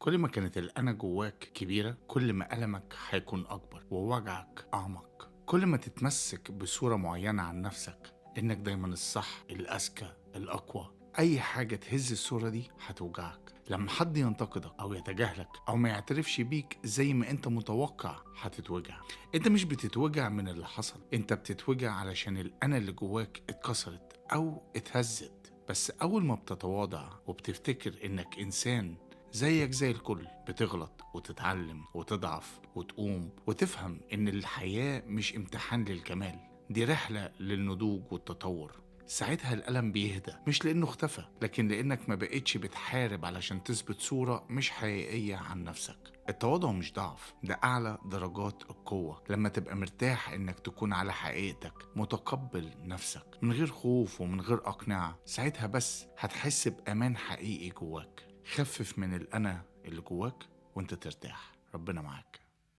كل ما كانت الأنا جواك كبيرة، كل ما ألمك هيكون أكبر ووجعك أعمق. كل ما تتمسك بصورة معينة عن نفسك، إنك دايما الصح، الأذكى، الأقوى، أي حاجة تهز الصورة دي هتوجعك. لما حد ينتقدك أو يتجاهلك أو ما يعترفش بيك زي ما أنت متوقع هتتوجع. أنت مش بتتوجع من اللي حصل، أنت بتتوجع علشان الأنا اللي جواك اتكسرت أو اتهزت. بس أول ما بتتواضع وبتفتكر إنك إنسان زيك زي الكل، بتغلط وتتعلم وتضعف وتقوم وتفهم إن الحياة مش امتحان للكمال، دي رحلة للنضوج والتطور. ساعتها الألم بيهدى، مش لأنه اختفى، لكن لأنك ما بقتش بتحارب علشان تثبت صورة مش حقيقية عن نفسك. التواضع مش ضعف، ده أعلى درجات القوة. لما تبقى مرتاح إنك تكون على حقيقتك، متقبل نفسك من غير خوف ومن غير أقنعة، ساعتها بس هتحس بأمان حقيقي جواك. خفف من الأنا اللي جواك وانت ترتاح. ربنا معاك.